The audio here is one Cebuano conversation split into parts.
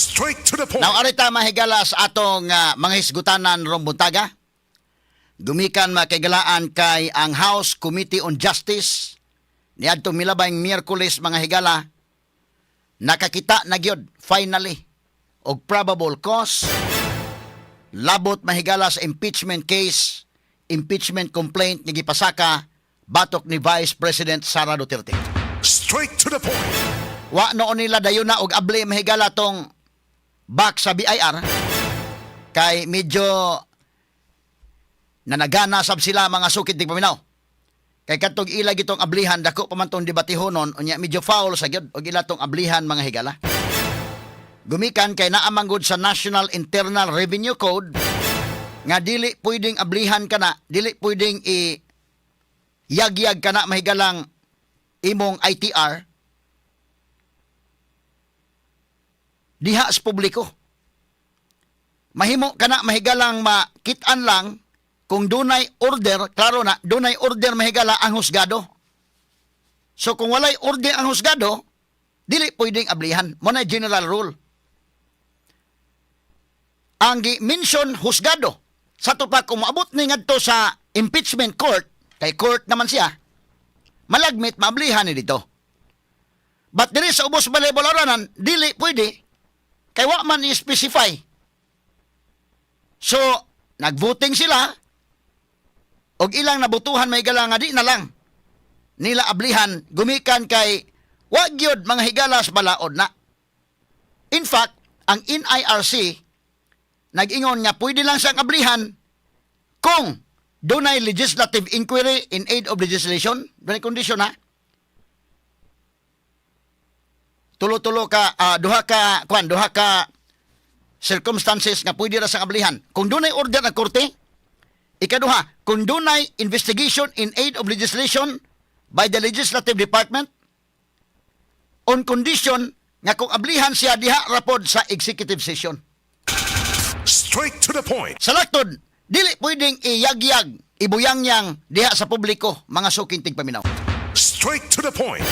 Straight to the point. Now, arita, mahigala, sa atong mga hisgutanan rong buntaga. Gumikan, makigalaan, kay ang House Committee on Justice niadtong milabayng Miyerkules, mga higala, nakakita na gyud finally og probable cause labot, mahigala, sa impeachment case, impeachment complaint nga gipasaka batok ni Vice President Sara Duterte. Straight to the point. Wa noon nila dayon na og abli, mahigala, tong back sa BIR kay medyo nanagana sab sila, mga sukit tigpaminaw. Kay katong ila gitong ablihan, dako pa man tong debatehonon unya, medyo foul sa gyud og ila tong ablihan, mga higala. Gumikan kay naa man gud sa National Internal Revenue Code nga dili pwedeng ablihan kana, dili pwedeng i yagyag kana, mahigalang imong ITR diha sa publiko. Mahimo kana, mahigalang, makit-an lang kung dunay order, klaro na, dunay order, mahigala, ang husgado. So kung walay order ang husgado, dili pwedeng ablihan. Mao na general rule. Ang gi-mention husgado. Sa pa kung moabot ni ngadto sa impeachment court, kay court naman siya, malagmit maablihan ni dito. But diri sa ubos balay balaran, dili pwede kay wa man i-specify. So, nagvoting sila og ilang nabutuhan, may nga di na lang nila ablihan gumikan kay wa gyud, mga higalas, balaod na. In fact, ang NIRC nag-ingon nga pwede lang siyang ablihan kung dunay legislative inquiry in aid of legislation, dunay kondisyon ha. Tulo-tulo ka duha ka kuan, duha ka circumstances nga pwede ra siyang ablihan. Kung dunay order ng korte, ikaduha, kung dunay investigation in aid of legislation by the legislative department on condition nga kung ablihan siya diha rapod sa executive session. Straight to the point. Sa laktod, dili pwedeng iyagyag, ibuyangyang diha sa publiko, mga suking tigpaminaw. Straight to the point.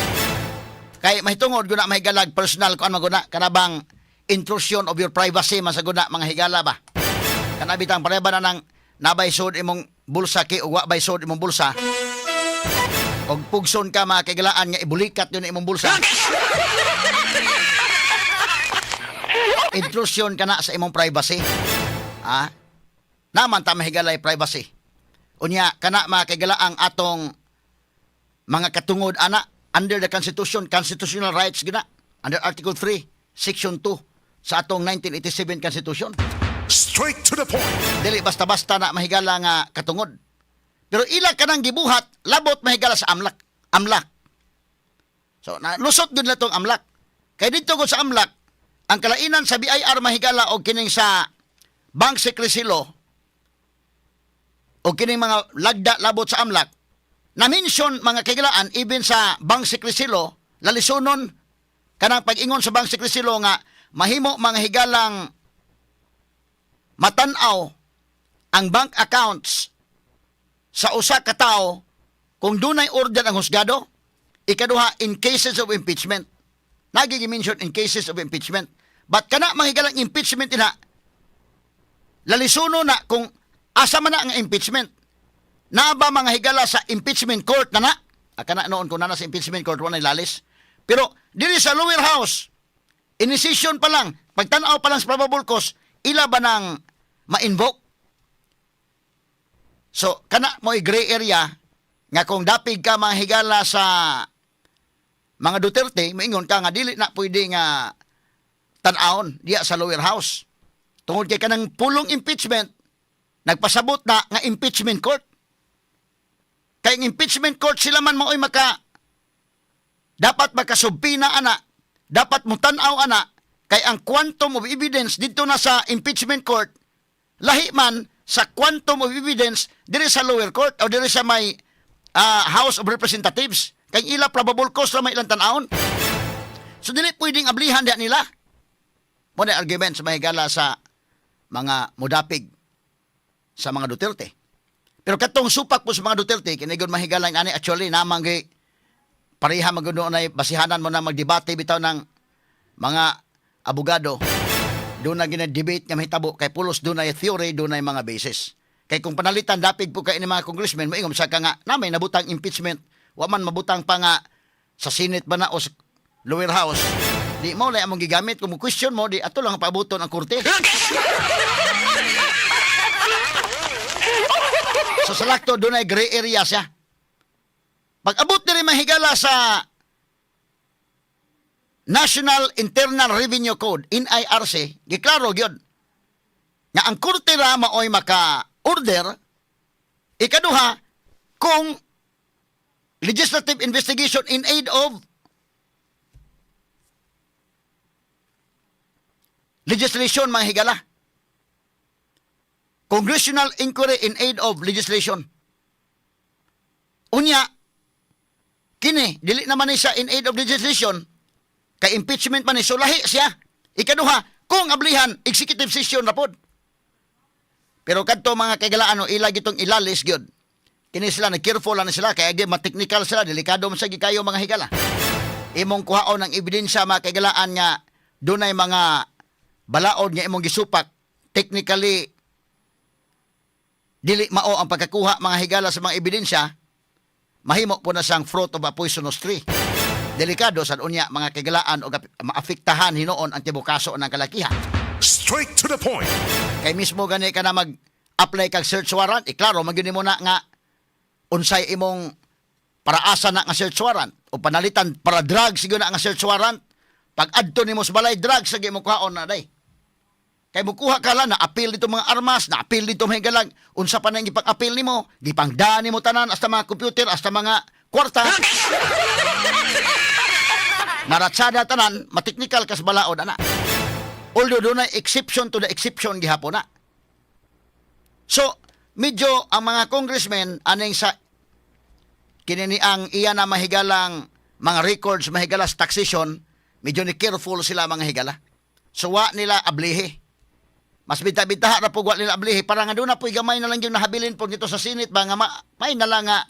Kay mahitungod guna, mahigalag, personal kuan man guna, kanabang intrusion of your privacy man sa guna, mga higala ba. Kana bitang pareha ba na nang nabay sud imong bulsa ki ug wa bay sud imong bulsa. Og pugson ka, mga kahigalaan, nga ibulikat yun imong bulsa. Intrusion ka na sa imong privacy. Ah? Naman ta, mahigalay, privacy. Unya kana, mga kahigalaan, ang atong mga katungod ana under the Constitution, constitutional rights gina under Article 3, Section 2 sa atong 1987 Constitution. Straight to the point. Dili basta-basta na, mahigala, nga katungod. Pero ila kanang gibuhat labot, mahigala, sa AMLC. AMLC. So na lusot gyud na tong AMLC. Kay didto gud sa AMLC, ang kalainan sa BIR, mahigala, og kining sa Bank Secrecy Law o kining mga lagda labot sa AMLC, na-mention, mga kahigalaan, even sa Bank Secrecy Law, lalisunon kanang pag-ingon sa Bank Secrecy Law nga mahimo, mga higalang, matan-aw ang bank accounts sa usa ka tawo kung dunay order ang husgado, ikaduha, in cases of impeachment. Nagigi mention in cases of impeachment, but kana, mga higalang, impeachment ina lalisuno na kung asa man na ang impeachment na ba, mga higala, sa impeachment court na na. Ah, kana noon kung na sa impeachment court wala lalis, pero diri sa lower house, initiation pa lang, pagtanaw pa lang sa probable cause, ila ba nang ma-invoke? So kana mo gray area nga kung dapig ka, mga higala, sa mga Duterte, moingon ka nga dili na pwede nga tan-awon diya sa lower house tungod kay kanang pulong impeachment nagpasabot na nga impeachment court. Kay ang impeachment court, sila man maoy maka dapat makasubpoena ana, dapat mutan-aw ana, kay ang quantum of evidence didto na sa impeachment court lahi man sa quantum of evidence diri sa lower court o diri sa may House of Representatives, kay ila probable cause ra may ilang tan-awon. So dili pwedeng ablihan diha nila. Mo na argument sa mahigala sa mga mudapig sa mga Duterte. Pero katong supak po sa mga Duterte, kini gud, mahigala, ani actually namang gi pareha man gud ay basihanan mo na magdebate bitaw ng mga abogado. Doon na gina-debate nga mahitabo kay pulos dunay theory, dunay mga basis. Kay kung panalitan dapig po kay ni mga congressmen, moingon sa ka nga na may nabutang impeachment, wa man mabutang pa nga sa Senate ba na o sa lower house. Di mo lang among gigamit kung mo question mo, di ato lang ang paabuton ang korte. So sa lakto dunay gray area siya. Pag abot diri, mahigala, sa National Internal Revenue Code, NIRC, giklaro gyud nga ang korte ra maoy maka-order. Ikaduha, kung legislative investigation in aid of legislation, mga higala. Congressional inquiry in aid of legislation. Unya, kini, dili naman ni siya in aid of legislation, kay impeachment man ni, so lahi siya. Ikaduha, kung ablihan, executive session na pod. Pero kadto, mga kaigalaan, no, ila gitong ilalis gyud. Kini sila, nag-careful na sila, kaya gyud mateknikal sila, delikado man sa gikayo, mga higala. Imong kuhaon ang ebidensya, mga kaigalaan, nga dunay mga balaod nga imong gisupak, technically dili mao ang pagkakuha, mga higala, sa mga ebidensya, mahimo po na siyang fruit of a poisonous tree. Delikado sa unya, mga kaigalaan, o maapektahan hinuon ang tibuok kaso ng kalakihan. Straight to the point. Kay mismo gani ka na mag-apply kag search warrant, iklaro man gyud nimo na nga unsay imong paraasa na nga search warrant o panalitan para drugs gyud na nga search warrant. Pag adto nimo sa balay, drugs sa imong kuhaon na day. Kay mukuha ka lang na appeal dito mga armas, na appeal dito mga galang, unsa pa nang ipang-appeal nimo, gipangdaan nimo tanan hasta mga computer, hasta mga kwarta. Naratsada tanan, mateknikal kas balaod ana. Although dunay exception to the exception gihapon na. So, medyo ang mga congressmen aning sa kini ang iya na mahigalang mga records, mahigala, sa taxation, medyo ni careful sila, mga higala. So wa nila ablihi. Mas bita-bitaha ra po wa nila ablihi para nga doon na po'y gamay na lang yung nahabilin po dito sa Senate ba nga may na lang nga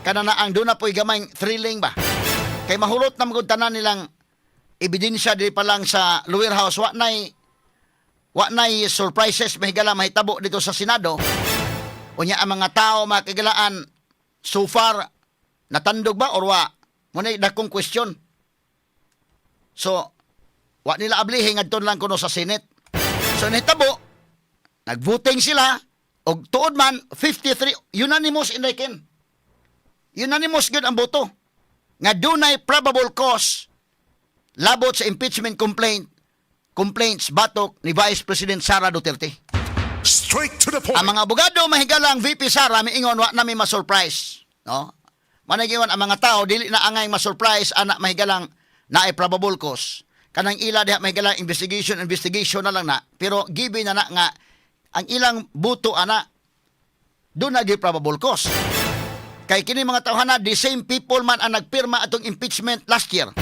kana na ang doon na po'y gamay thrilling ba. Kay mahurot na magud tanan nilang ebidensya di pa lang sa lower house, wa nay surprises, mahigala, mahitabo dito sa Senado. Unya ang mga tao, mga kagilaan, so far natandog ba or wa mo na dakong question. So wa nila ablihi, ngadto lang kuno sa Senate. So nahitabo, nagvoting sila og tuod man 53 unanimous in ken unanimous gyud ang boto nga dunay probable cause labot sa impeachment complaints batok ni Vice President Sara Duterte. Straight to the point. Ang mga abogado, mahigalang VP Sara, miingon wa nami ma-surprise, no? Managiwan ang mga tao dili na angay ma-surprise ana, mahigalang, naay probable cause. Kanang ila diha, mahigalang, investigation investigation na lang na, pero given na na nga ang ilang buto ana duna gyud probable cause. Kay kini mga tawhana, the same people man ang nagpirma atong impeachment last year.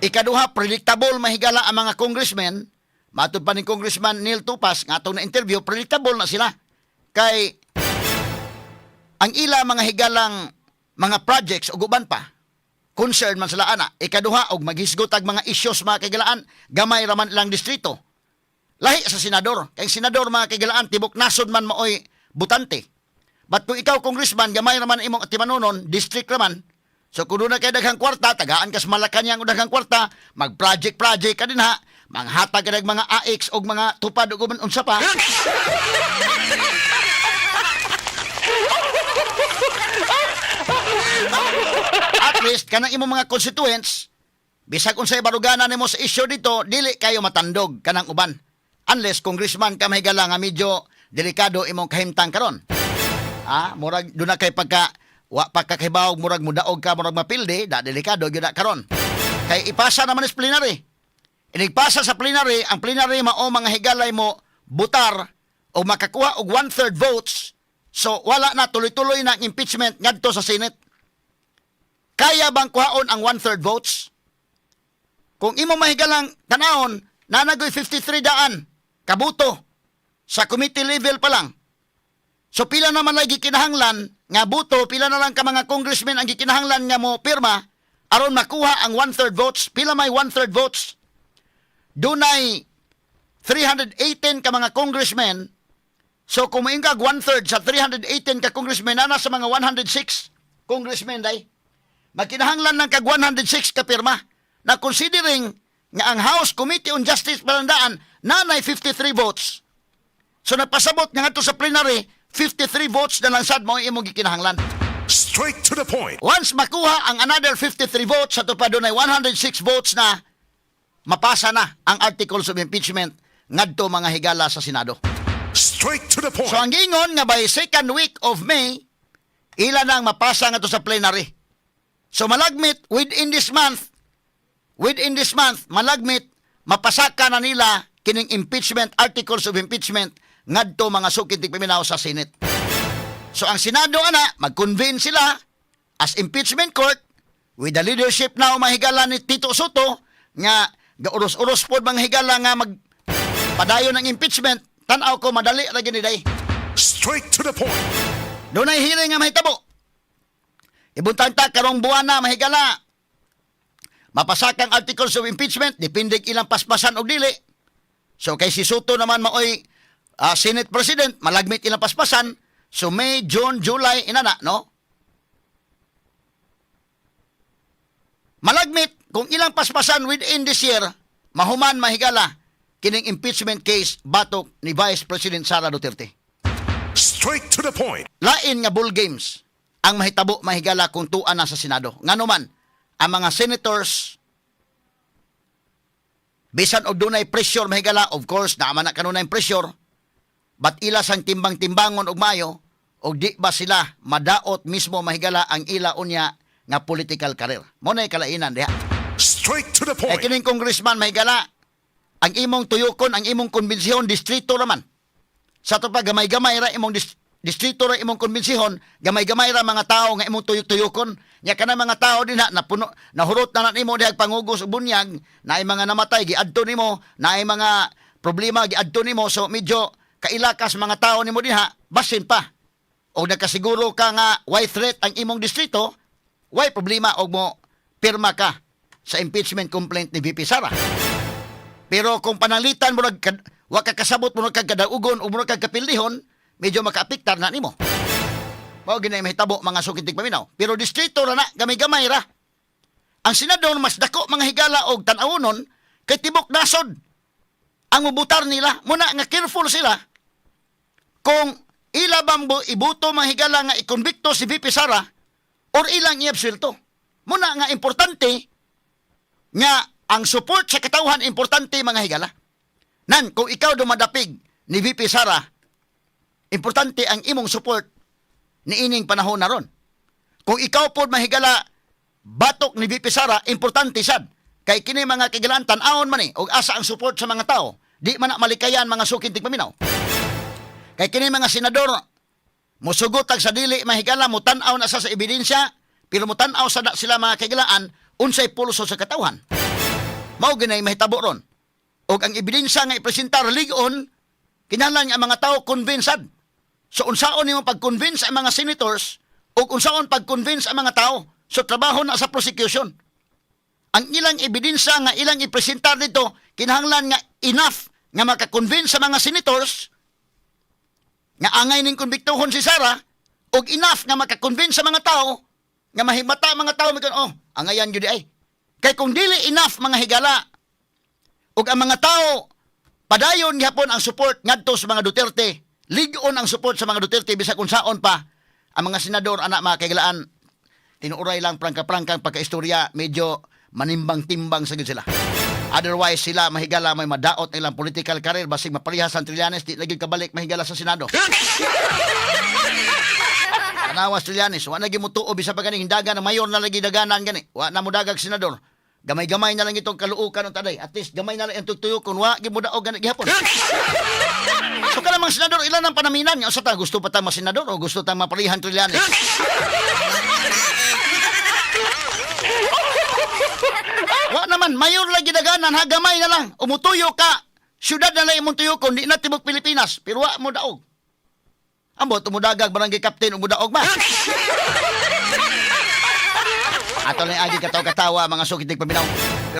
Ikaduha, predictable, mahigala, ang mga congressmen. Matod pa ni Congressman Neil Tupas nga atong na-interview, predictable na sila. Kay ang ila mga higalang mga projects ug uban pa, concern man sila ana. Ikaduha, og maghisgot ag mga issues, mga kaigalaan, gamay raman ilang distrito. Lahi sa senador. Kay ang senador, mga kaigalaan, tibok nasod man maoy butante. But kung ikaw congressman, gamay raman imong atimanunon, district raman. So kung doon na kay daghang kwarta, tagaan kas Malacanang og daghang kwarta, mag-project project ka din ha, manghatag ka mga AX og mga tupad og uban unsa pa. At least kanang imong mga constituents, bisag unsay barugana nimo sa issue dito, dili kayo matandog kanang uban. Unless congressman ka, mahigala, nga medyo delikado imong kahimtang karon. Ah, murag doon na kay pagka wa pa ka kahibawog, murag mudaog ka, murag mapildi, da delikado gyud na karon. Kay ipasa naman is plenary. Inigpasa sa plenary, ang plenary mao, mga higalay, mo butar o makakuha og one-third votes. So wala na, tuloy-tuloy na ang impeachment ngadto sa Senate. Kaya bang kuhaon ang one-third votes? Kung imo mahigalang tanahon, nanagoy 53 daan kabuto sa committee level pa lang. So pila naman lagi gikinahanglan nga buto, pila na lang ka mga congressmen ang gikinahanglan nga mo pirma aron makuha ang one-third votes? Pila may one-third votes? Dunay 318 ka mga congressmen. So kung moingon kag one-third sa 318 ka congressmen, na sa mga 106 congressmen day. Magkinahanglan lang kag 106 ka pirma. Na considering nga ang House Committee on Justice palandaan nanay 53 votes. So nagpasabot nga ngadto sa plenary, 53 votes na lang sad mao imong gikinahanglan. Straight to the point. Once makuha ang another 53 votes, sa pa dunay 106 votes na, mapasa na ang articles of impeachment ngadto, mga higala, sa Senado. Straight to the point. So ang gingon nga by second week of May, ila nang mapasa ngadto sa plenary. So malagmit within this month, malagmit mapasaka na nila kining impeachment, articles of impeachment ngadto, mga suki tigpaminaw, sa Senate. So ang Senado ana, mag-convene sila as impeachment court with the leadership na, mga higala, ni Tito Sotto nga gauros-uros pod, mga higala, nga mag padayon ng impeachment. Tan-aw ko madali ra gini day. Straight to the point. Dunay hearing nga mahitabo. Ibuntang ta karong buwan na, mahigala. Mapasakang articles of impeachment, depende ilang paspasan og dili. So kay si Sotto naman maoy Senate President, malagmit ilang paspasan. So May, June, July, inana, no? Malagmit, kung ilang paspasan within this year, mahuman, mahigala, kining impeachment case batok ni Vice President Sara Duterte. Straight to the point. Lain nga ball games ang mahitabo, mahigala, kung tuan na sa Senado. Ngano man, ang mga senators, bisan og dunay pressure, mahigala, of course, naa man na kanunay pressure, but ila sang timbang-timbangon og mayo, og di ba sila madaot mismo, mahigala, ang ila unya nga political career? Mao na kalainan diha. Straight to the Eh point. kining congressman, mahigala, ang imong tuyokon, ang imong konbensihon, distrito raman. Sa ato pa, gamay-gamay ra imong distrito ra imong konbensihon, gamay-gamay ra mga tao nga imong tuyok-tuyokon. Nya kana mga tao dinha napuno, nahurot na na nimo dihag pangugos ug bunyag, naay mga namatay giadto nimo, naay mga problema giadto nimo, so medyo kailakas mga tao nimo dinha, basin pa. O nakasiguro ka nga why threat ang imong distrito, why problema og mo pirma ka sa impeachment complaint ni VP Sara. Pero kung panalitan mo wa ka kasabot mo kag kadaugon o mo kag kapildihon, medyo makaapektar na nimo. Mao ginay mahitabo, mga suki tigpaminaw. Pero distrito ra na, gamay-gamay ra. Ang senador mas dako, mga higala, og tan-awonon kay tibok nasod ang mubutar nila. Muna nga careful sila kung ila bang ibuto, mga higala, nga ikonbikto si VP Sara or ilang iabsulto. Muna nga importante nga ang support sa katawhan, importante, mga higala. Nan, kung ikaw dumadapig ni VP Sara, importante ang imong support ni ining panahon na ron. Kung ikaw po, mahigala, batok ni VP Sara, importante sad. Kay kini mga kagilaan tan-awon man eh, og asa ang support sa mga tao. Di man na malikayan, mga suking tigpaminaw. Kay kini mga senador, musugot ag sa dili, mahigala, mutan-aw na sa ebidensya, pero mutan-aw sa da sila, mga kagilaan, unsay pulso sa katawhan. Mao ginay mahitabo ron. Og ang ebidensya nga ipresentar lig-on, kinahanglan nga ang mga tao convinced. So unsaon nimo pag-convince ang mga senators ug unsaon pag-convince ang mga tao? So trabaho na sa prosecution. Ang ilang ebidensya nga ilang ipresentar dito, kinahanglan nga enough nga maka-convince sa mga senators nga angay ning konbiktuhon si Sara ug enough nga maka-convince sa mga tao nga mahimata ang mga tao mikon, "Oh, angayan gyud ay." Kay kung dili enough, mga higala, ug ang mga tao padayon gihapon ang support ngadto sa mga Duterte, lig-on ang support sa mga Duterte bisag unsaon pa, ang mga senador ana, mga kahigalaan, tinuuray lang prangka-prangkang pagkaistorya, medyo manimbang-timbang sa gyud sila. Otherwise sila, mahigala, may madaot nilang political career, basig maparehas ang Trillanes, di lagi kabalik, mahigala, sa Senado. Tanawas Trillanes, wa na gyud motuo bisa pa ganing hindagan ng mayor na lagi daganan gani. Wa na mo dagag senador. Gamay-gamay na lang itong kaluokan ng taday. At least gamay na lang ang tuyokon, wa gyud mo daog gani gihapon. So kana mga senador, ilan ang panaminan nga sa ta gusto pa ta senador o gusto ta maparihan Trillanes? Wa naman, mayor lagi daganan ha, gamay na lang. Umutuyo ka, syudad na lang imong tuyokon, di na tibok Pilipinas, pero wa mo daog. Ambot, umudagag barangay captain, umudaog ba? Ato lang agi katawa-katawa, mga suki tigpaminaw.